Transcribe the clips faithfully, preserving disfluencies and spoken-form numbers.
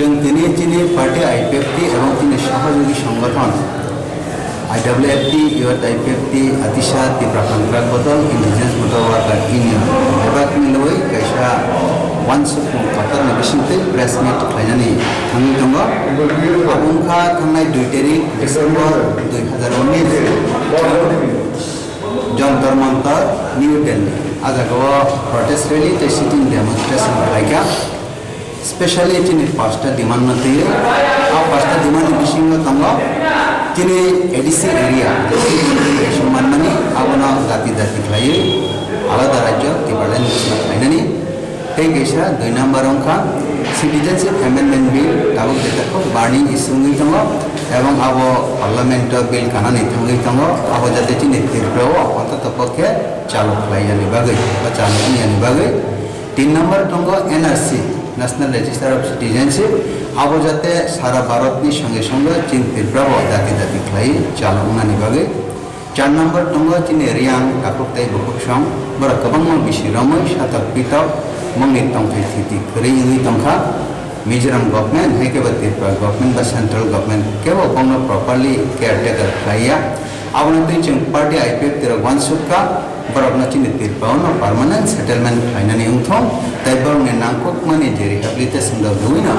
Chwng tini chini party I P F T ebong chini sohojogwi songothon I W F T, Youth I P F T, Atisa, Tipra Contract Bodol, Indigenous Motor Worker Union, bebak milwi kaisa uansukmung kotorni bisingtwi press meet khlainani thangwi tongo. Abo wngkha thangnai dui tarik December dui hazar unis, Jantar Mantar, New Delhi. A jagao protest rally tei sitting demonstration khlaikha. Specially chini pasta demand no twiwi, a pasta demand ni bisingo tongo chini A D C area, kaisa manmani abono dati dati khlaiwi alada rajyo Tipraland ni bisingo khlainani. Tei kaisa dui number wngkha Citizenship Amendment Bill, tabuk jeta khub burning issue wngwi tongo, ebong abo Parliament o bill kanani thangwi tongo, abo jate chini Tripura o ontoto pokhe chalu khlaiyani bagwi ba chalu wngyani bagwi. Tin number tongo N R C, National Register of Citizenship, abo jate sara Bharat ni songe songe chini Tripura bo dati dati khlai chalu wngnani bagwi. Char number tongo chini Reang takhuk tei bukhuk song, borok kwbangma bisi romwi satok pitok bongni tongthai thiti kwrwi wngwi tongkha. Mizoram government hai khe ba Tripura government ba central government kebo bongno properly caretaker khlaiya. Abono twi chwng party I P F T rok uansukha, borokno chini Tripura-o no permanent settlement khlainani wngthong, tei borokni nangkukmani je rehabilitation rok rwino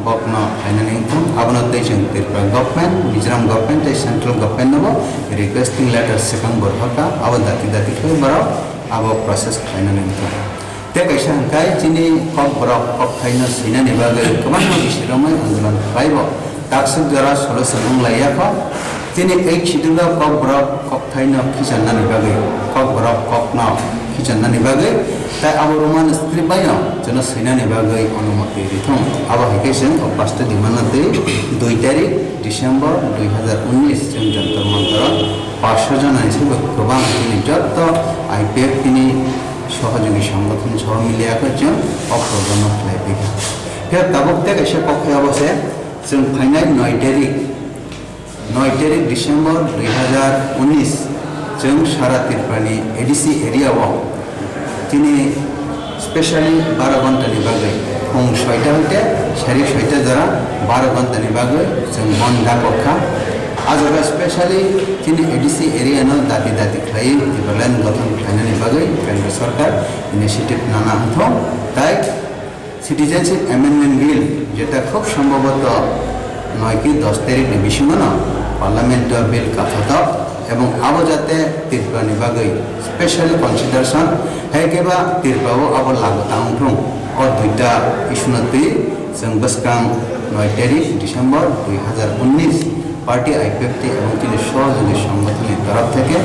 bokno khlainani wngthong. Abono twi chwng Tripura government, Mizoram government tei central government nobo requesting letter swkang bo rohorkha, abo dati dati khe borok abo process khlainani wngthong. Tei kaisa hwnkhe chini kokborok kokthaino swinani bagwi kwbangma bisi romwi andolon khlaibo. Takswk jora solution wng lai ya kho. Chini ei schedule o kokborok kokthaino khichannani bagwi, kokborok kokno khichannani bagwi, tei abo Roman script baino chwngno swinani bagwi onumoti rithung. Abo hai khe chwng o pasto demand no twi dui tarik December dui hazar unis chwng Jantar Mantar o paanch sho jona ni saibo kwbang chini jotto I P F T ni sohojogi songothon soho miliya khe chwng o program no khlai phaikha. Phiya tabuk tei kaisa kok khe abo se chwng phainai noi tarik, noi tarik December dui hazar unis chwng sara Tripura ni A D C area o chini specially baro ghonta ni bagwi phung soita hoite sari soita jora baro ghonta ni bagwi chwng bon dakok kha. A jaga specially chini A D C area no dati dati khlaiwi Tipraland gothon khlainani bagwi Kendra Sarkar initiative nana wngthok, tai Citizenship Amendment Bill, jeta khub sombhoboto noi ki dos tarik ni bisingo no Parliament o bill kathotok, ebong abo jate Tripura ni bagwi special consideration hai khe ba Tripura o abo lagu tang wngthung. O duita issue no twi chwng bwskang noi tarik December dui hazar unis party I P F T ebong chini sohojogwi songothon ni torof theke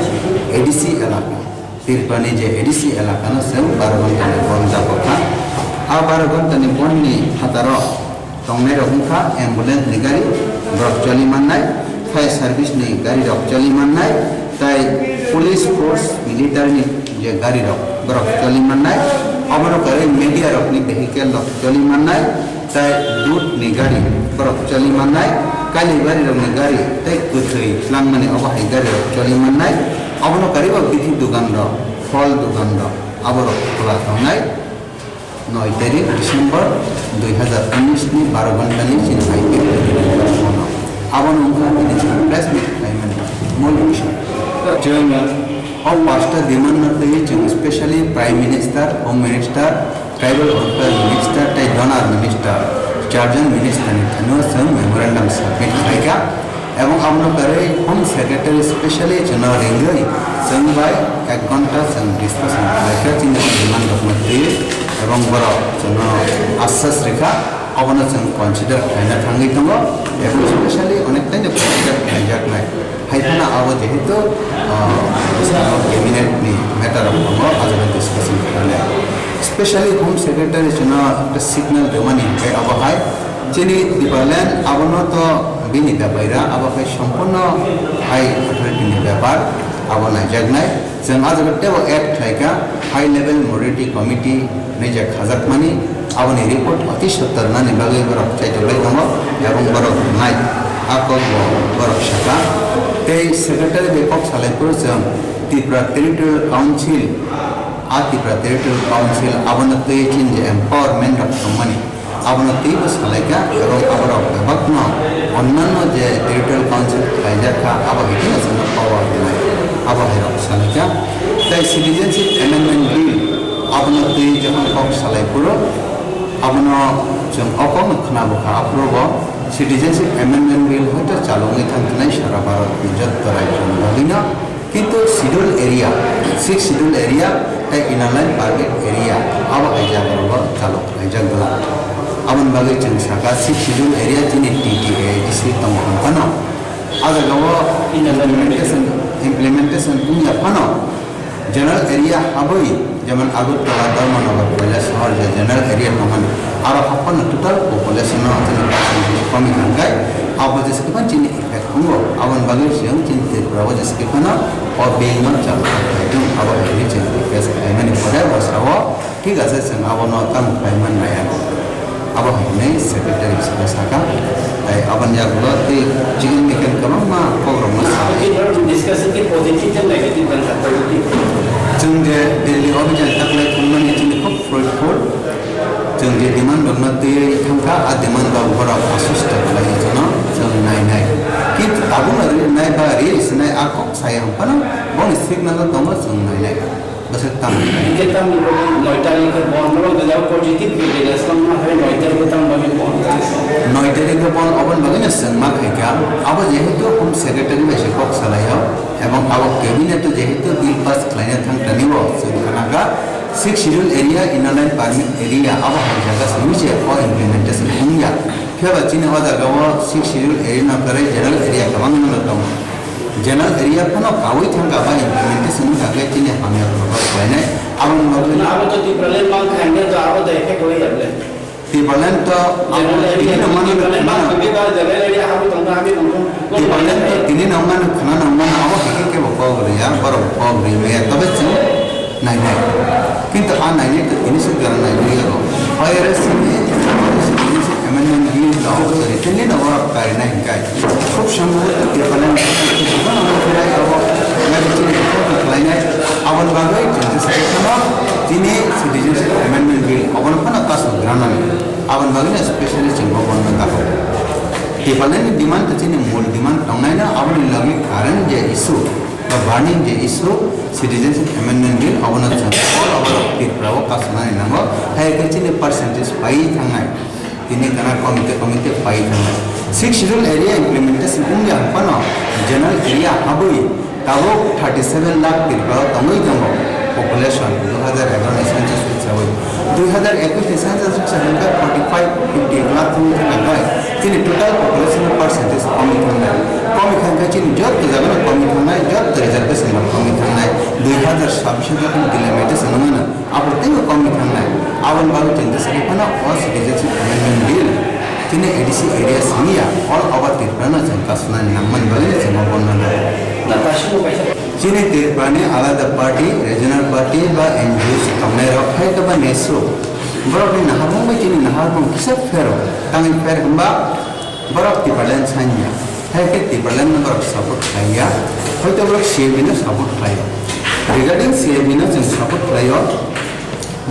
A D C elaka Tripura ni je A D C elaka no chwng baro ghonta ni bon dakok kha. A baro ghonta ni bon ni phataro tongnai rok wngkha ambulance ni gari, borok choli mannai, fire service ni gari rok choli mannai, tai police force, military ni je gari rok borok choli mannai, obono kwrwi media rok ni vehicle rok choli mannai, tai dut ni gari borok choli mannai, kailai bari rok ni gari tai kwthwi langmani obo hai gari rok choli mannai, obono kwrwi bo bithi dugan rok, phol dugan rok, aborok khula tongnai. Noi tarik December dui hazar unis ni baro ghonta ni chini I P F T ni bono. Abono wngkha tini chini press meet khlaimani mol bising. Chwng o pasta demand no twi chwng specially Prime Minister, Home Minister, Tribal Welfare Minister tei Donor Minister, charjan minister ni thani o chwng memorandum submit khlaikha. Ebong abono kwrwi Home Secretary specially chwngno ringwi chwng bai ek ghonta chwng discussion khlaikha, chini demand rokno twiwi, ebong borok chwngno asas rikha, obono chwng consider khlaina thangwi tongo, ebong specially onek taino consider khlaijaknai. Hai phano abo jehetu, ah, bwskango cabinet ni matter rok tongo, ah jaga discussion khlainai. Specially Home Secretary chwngno ekta signal rwmani hwnkhe abo hai chini Tipraland abono to bini byapaira, abo hai sompurno high authority ni byapar, abo naijaknai. Chwng ah jaga teibo add khlaikha, high level minority committee hinwi je khajakmani, aboni report oti sottor nani bagwi borok chaitoklai tongo, ebong borok nai, a kok bo borok sakha. Tei secretary bai kok salai phuru chwng Tripura Territorial Council, a Tripura Territorial Council abono twi chini je empowerment rok tongmani, Abono teibo salaikha, ebong aborok bebakno onnanno je territorial council khlaijak kha, abo hai kheno chwngno power rwnai, abo hai rok salaikha. Tei Citizenship Amendment Bill, abono twi jokhon kok salai phuru, abono chwng o kokno khwnabo kha, aphuru bo Citizenship Amendment Bill hoito chalungwi thang twnai sara Bharat ni jotto rajyo ni bagwino. Kintu schedule area, six schedule area tei inner line permit area, abo hai jaga rogo chalok khlaijak bwla. Aboni bagwi chwng saka six schedule area chini T T A D C tong phano. O jaga o implementation, implementation wngya phano general area habwi, jemon Agartala, Dharmanagar, Kailasahar je general area tongmani, aro haphano total population no chini percentage komi thangkai, abo je sekiban chini effect wngo. Aboni bagwi chwng chini Tripura o je sekiphano o bill no chalo khlaidung, abo hai chini request khlaimani pore bo sao, thik ase, chwng abono tamo khlaiman naiya. Abo hai hwnwi secretary saka saka, tai aboni yagulo tei chikon mikhon kwbangma kokrokno sa. Discussion ke positive and negative and constructive. Chwng je Delhi o bijal taklai thangmani chini kok fruitful. Chwng je demand rokno twiwi thangkha, a demand rok borok asusto khlaiwi chwngno chwng nainai. Kintu tabukno rinai ba ri sinai a kok saya hwnphano boni signal o tongo chwng nainai. Bwswk tamo. Hingke tamni noi tarikh khe bon, borok jora positive behavior wngma hai noi tarikh khe tamo bagwi bon. Noi tarikh khe bon oboni bagwino chwng ma khaikha. Abo jehetu Home Secretary bai se kok salaio, ebong abo cabinet o jehetu bill pass khlaina thang tani bo chwng khanakha. Six Schedule area, Inner Line Permit area, abo hai jaga simi se o implementation wngya. Phiya ba chini o jaga o Six Schedule area no kwrwi general area kwbangma no tongo. General area phano kaui thangkha ba implementation wngkha khe chini hamya phano khlainai. Aboni bagwi no abo to Tipraland mang khainai to abo to effect oi ya ble. Tipraland to abo general area tini no mano Tipraland khna mang khainai ba general area abo tongna abo tongna. Tipraland to tini no mano khna no mano abo hai khe bo kok rwya, borok kok rwya, tobe chwng nainai. Kintu a nainai to tini suk jora nainai yago. O R S ni amendment bill no written ni no borok karinai hingkai. Khub sambhaboto Tipraland ni phano abo nai chini khlainai. Aboni bagwi chwng khe sai phano tini Citizenship Amendment Bill obono phano kasu granani. Aboni bagwi specially chwng bo bondo dago. Tipraland ni demand to chini mul demand tongnai no, aboni logi current je issue ba burning je issue, Citizenship Amendment Bill, obono chwng all over Tripura o kasunani nango, hai khe chini percentage pai thangnai, tini gana komite komite pai thangnai. Six Schedule area implementation wngya phano general area habwi tabuk thirty seven lakh Tripura o tongwi tongo population, dui hazar egaroh ni census hisabai. Dui hazar ekush ni census hisabai khe forty five, fifty lakh wngwi thangkha, chini total population ni percentage komi thangnai. Komi thangkha chini jotto jaga no komi thangnai, jotto reservation rok komi thangnai. Dui hazar sabbish o jokhon delimitation wngmano, abo teibo komi thangnai. Aboni bagwi chwng khe sai phano o Citizenship Amendment Bill chini A D C area simi ya, all over Tripura no chwng kasunani nangmani bagwi chwng o bondo. Chini Tripura ni alada party, regional party ba N G Os tongnai rok hai khe ba nesu. Borok ni naharmung bai chini naharmung kisa phero. Tangwi pher hwnba borok Tipraland sanya. Hai khe Tipraland no borok support khlai ya. Hoito borok C A B no support khlai ya. Regarding C A B no chwng support khlai o.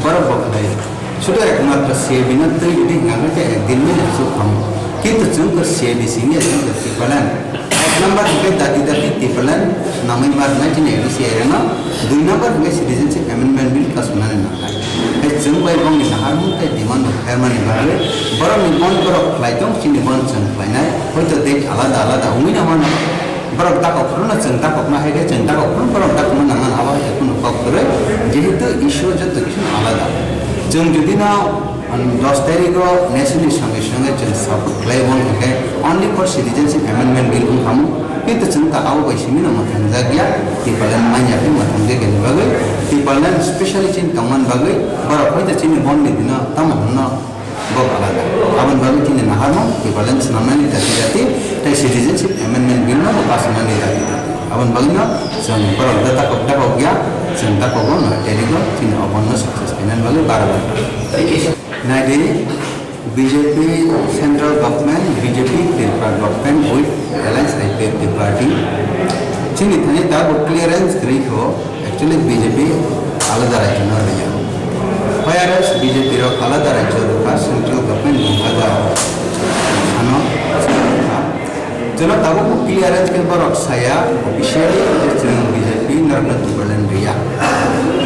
Borok bo khlai. Sudo ekmatro C A B no twi rwdi hwnka khe ekdin bini aswk thango. Kintu chwng khe C A B simi ya chwng khe Tipraland. Ek number hwnkhe dati dati Tipraland swnamwi ma rwnai chini A D C area no. Dui number hwnkhe Citizenship Amendment Bill kasunani nangnai. Hai chwng bai bongni naharmung tei demand rok khaimani bagwi borokni bon borok khlai tong chini bon chwng khlainai. Hoito date alada alada wngwi no mano. Borok dakok phuru no chwng dakokna hai khe chwng dakok phuru borok dakokna nangmano abo hai khe kunu kok kwrwi. Jehetu issue jotto kisi no alada. Chwng jodi no, um, dos tarikh o nation ni songwi songwi chwng support khlai bo wngkha khe only for Citizenship Amendment Bill wngkhamu. Kintu chwng ta abo bai simi no mwthangjakya, Tipraland manya khe mwthangjak yani bagwi, Tipraland specially chini tongmani bagwi borok hoito chini bon ni dino tamo hwnno. Bok alada. Aboni bagwi chini naharmung, Tipraland swnamnani dati dati, tei Citizenship Amendment Bill no bo pass wngnani dati dati. Aboni bagwi no chwng borok da takhuk takhuk ya, chwng takhuk o no tei rwgo chini obon no success khainani bagwi baro bai. Nai di, B J P central government, B J P Tripura government with alliance I P F T party. Chini thani ta bo clearance kwrwi kho, actually B J P alada rajyo no rwya. Whereas B J P rok alada rajyo rwkha, central government ni alada ano rwkha. Jono tabuk bo clearance khe borok saya officially je chwng B J P norokno Tipraland riya.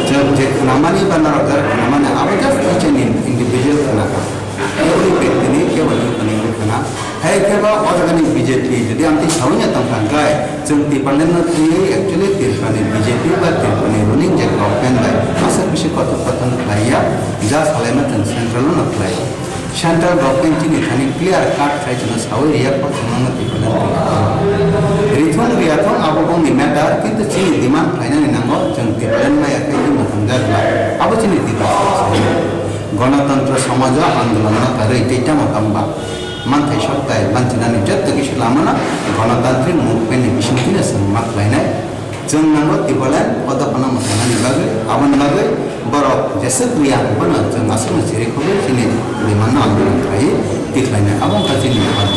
Chwng je khwnamani ba norok jara khwnamani abo just each and individual khwnakha. Keboni bektini, keboni khwnamani khwna. Hai khe ba o jagani B J P jodi amtwi sawi na tongkha hwnkhe, chwng Tipraland no twiwi actually Tripura ni B J P ba Tripura ni ruling je government bai aswk bisi kothok kothon khlaiya, ja salaima chwng central no khlai. Central government chini thani clear cut khai chwngno sawi riya kho chwngno Tipraland twi. Rithung riya thung abo bongni matter, kintu chini demand khlainani nango chwng Tipraland maya khai twi mwthangjakla. Abo chini demand. Ganatantra somajo andolon no karwi tei tamo tamo ba. Manthai soktai manchinani jotto kisu lamano Ganatantrik Movement ni bisingtwi no chwng ma khlainai. Chwng nango Tipraland o dophano mwthangnani bagwi, aboni bagwi borok jeswk riya bono chwng aswkno chirikhogwi chini demand no andolon khlaiwi tikhlainai. Abo wngkha chini demand.